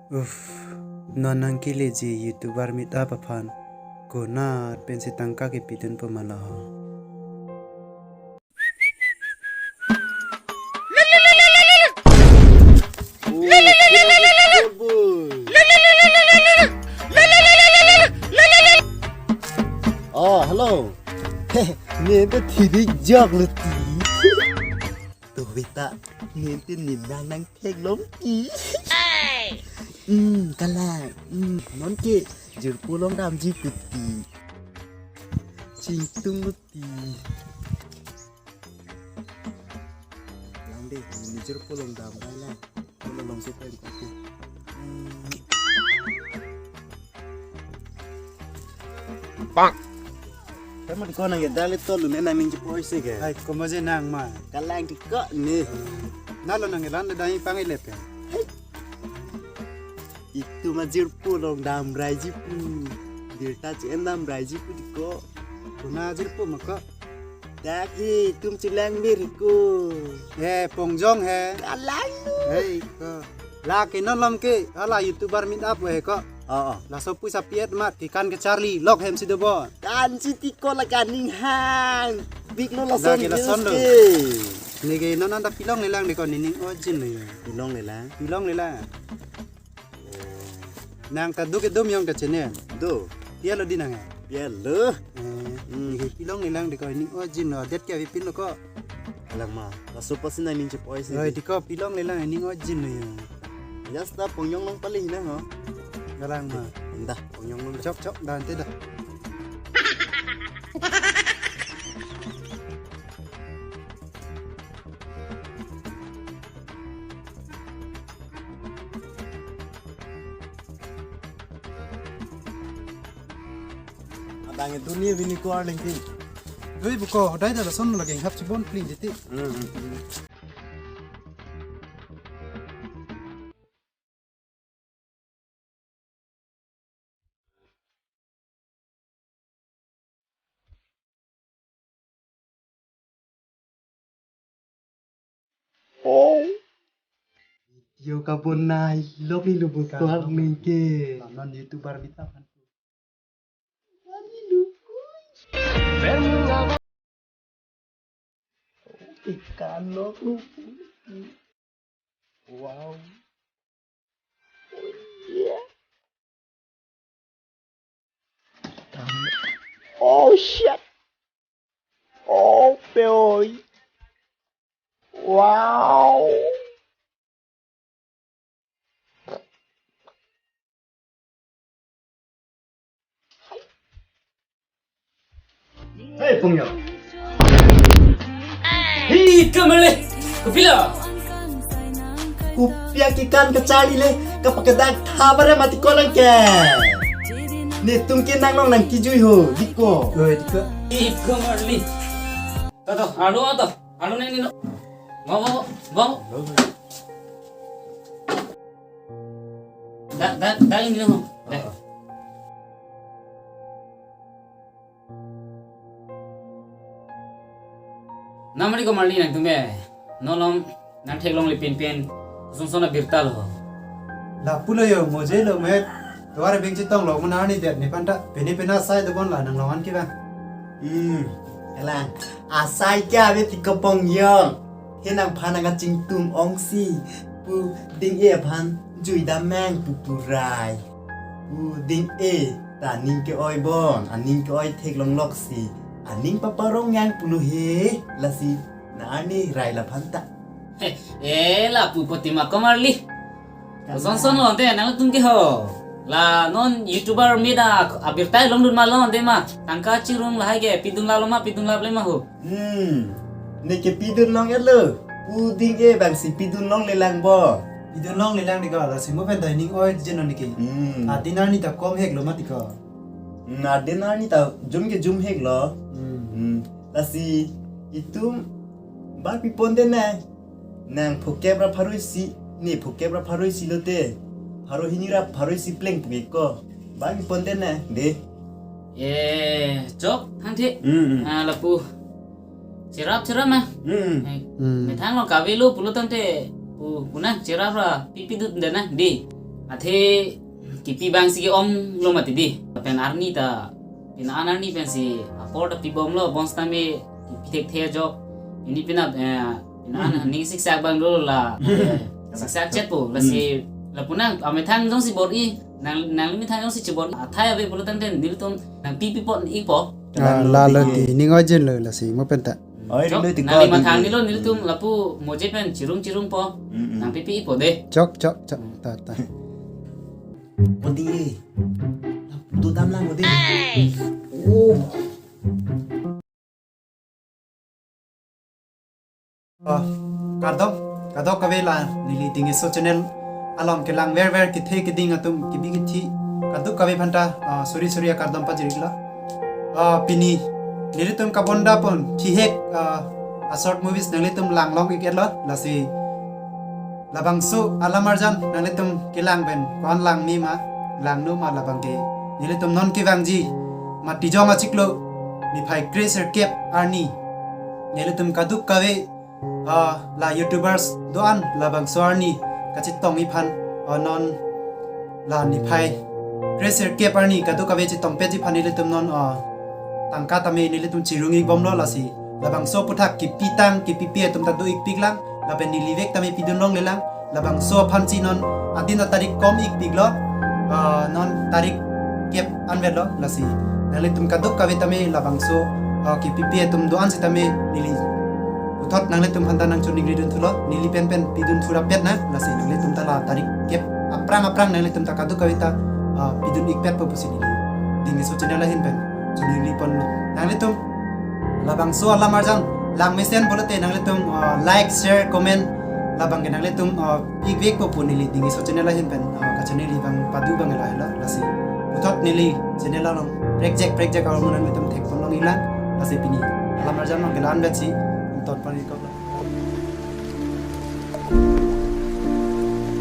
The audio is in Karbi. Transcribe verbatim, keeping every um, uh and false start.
Uff, non nangkeleji YouTuber meet up aphan konat pensi tangka kepidunpo ma la ho. Oh, hello. Nente thirik jok lo ti. To beta, nente ninang nangtheklong ti. Hmm, kalang. Hmm, nonke jirpo along damji pu ti. Chingtung lo ti. Lang dei, ne jirpo along dam kai lang. Along si pen ko ti. Hmm. Pang. Kamu di ko nang ya dali tolu ne nang ninji poise ke. Hai, komo je nang ma. Kalang di ko ne. Nalo nang elan da dai pang ilepe. Itum ajirpo along damraiji pu. Birta che-en damraiji pu di ko. Konat jirpo ma ko? Dak he, itum chelang mir ko. He, pongjong he. Kalang. Hei ko. La ke non lom ke, hala YouTuber meet up he ko. Oh, oh. Laso puisa piet mat, kekan kecharli, lok hem si dobon. Kan si ti ko la kaning hang. Big lo lason. La ke lason lo. Ke. Neke non anta pilongle lang dei ko, nening ojin lo ya. Pilongle lang. Pilongle lang. Nang ta do ke dom yong ta chene. Do. Pia lo di nang ya? Pia lo. Eh, hmm. Neke pilongle lang dei ko, nening ojin lo, det ke avepin lo ko. Alang ma, laso pasi nang ninji poise. Oi, dei ko pilongle lang, nening ojin lo ya. Just ta pongjong long pale hina ho. Kalang ma. Dah, pongjong long. Chok, chok, dan te dah. Adang itu ni bini ko arleng ti. Doi buko, dai da lason lagi hap chibon pling jiti. Hmm, hmm, hmm. Oh. Yo kabonai, lok ni lubu tuar ningke. Non YouTuber bita kan. Ikan lok lubu. Wow. Oh, yeah. Oh, shit. Oh, boy. Wow. Hei, Pungyo. Hi, kamale. Kopilo? Kopi akekan kacharli le, kapakedak thabar mati ko lang ke. Netum ke nanglong nangkejui ho, dei ko. Oi, dei ko. Hi, kamale. To, to, alo, to. Alo, neng, nilo. Bo, bo, bo. Da, da, da, nilo. Da. Namari ko marli nangtum ke. Non lom nangtheklongle pinpin. Sung sona birta lo. Lapulo yo, mo je lo met. Tovar beng chetong lo mo nani det ni panta. Pene pena sai dobon la nanglongan ke ba. Hmm, kalang. Asai ke ave ti ko Pungyo. He nangphan nangkachingtum ongsi pu ding-e aphan juidam meng pu purai. Pu ding-e ta aning ke-oi bon, aning ke-oi theklong loksi aning paparong yang pulo he, lasi na arni rai laphan ta. He, eh, lapu poti ma ko marli. Kalang. Son son lo ante nangtum ke ho. La non YouTuber meet up abirta longdun ma lo ante ma. Tangka chirung lahai ke pidun lap lo ma, pidun lap le ma ho. Hmm. Neke pidun long-et lo. Pu ding-e bangsi pidun longle lang bo. Pidun longle lang dei ko, lasi mo pen ta ning oi jeno neke. Hmm. Adin arni ta kom hek lo mati ko. Hmm, adin arni ta jum ke jum hek lo. Hmm. Hmm. Lasi itum ba pipon de ne. Nang phokep ra pharo isi, ne phokep ra pharo isi lote. Pharo hini ra pharo isi pleng puke ko. Ba pipon de ne, dei. Eh, chok, thangthe. Hmm, hmm. Ah, lapu. Cherap, cherap ma. Hmm. Eh, hmm. Methang lo kavelo pulo tangte. Pu, pu na, cherap ra, pipi dut de na, dei. Athe kipi abang si ke-om lo mati di. Pen arni ta, pin an arni pensi apor ta pibomlo, bonsitame kipi thekthe ajok. Pini pina, eh, pin an ning siksak abang dolo la, eh, siksak chetpo, lasi lapu nang amethang jongsi bor-i, nang, nangli methang jongsi chebor-i, athai ave pulo tangte nelitum nangpipi pon ikpo. Ah, lalo di, ning ojin lo lasi, mo penta. Oi, chok, lo di nangli ko, methang di. Nilo, nelitum lapu moje pen chirung chirungpo. Mm, mm. Nangpipi ikpo de. Chok, chok, chok. Ta, ta. Odi. Lapu dodam lang, odi. Oh. Ah, kardom, kadokave la neli Ding Eso channel along kelang verver kethe keding atum kebi kethe kadokave aphanta, ah, suri suri akardom pajir-iklo. Ah, pini nelitum kabonda pon thihek, ah, a short movies nanglitum langlong-ik-etlo, lasi labangso alam arjan nanglitum kelang pen ko-an langme ma, langno ma labang ke nelitum non kevangji Matijong achiklo niphai kre sirkep arni nelitum kadokave, ah, la YouTubers do-an labangso arni kachetongji aphan, ah, non la niphai kre sirkep arni kadokave chetongpetji aphan nelitum non, ah, tangka tame nelitum chirung-ikbomlo, lasi labangso aputhak kipitang kipipi atum ta do-ikpiklang, lapen nelivek tame pidun longlelang. Labangso aphansi non adin atarik kom-ikpiklo, ah, non tarik kep anvetlo, lasi nanglitum kadokave tame labangso, ah, kipipi atum do-an sitame neli puthot nanglitum aphanta nangchoningridun thulo, neli penpen pidun thu rapet nang, lasi nanglitum ta la tarik kep aphrang aphrang nanglitum ta kadokave ta, ah, pidun-ikpetpo pusi neli Ding Eso channel ahin pen choningri ponlo. Nanglitum labangso alam arjan langmesen pulote nanglitum, ah, like, share, comment, labang ke nanglitum, ah, pi-ikvekpo pu neli Ding Eso channel ahin pen, ah, kachiningri abang padu abang lahelo, lasi puthot neli channel along prekjak prekjak ahormu nanglitum thekpon longlelang, lasi pini alam arjan abang ke la-anvetsi tonpon-iklo.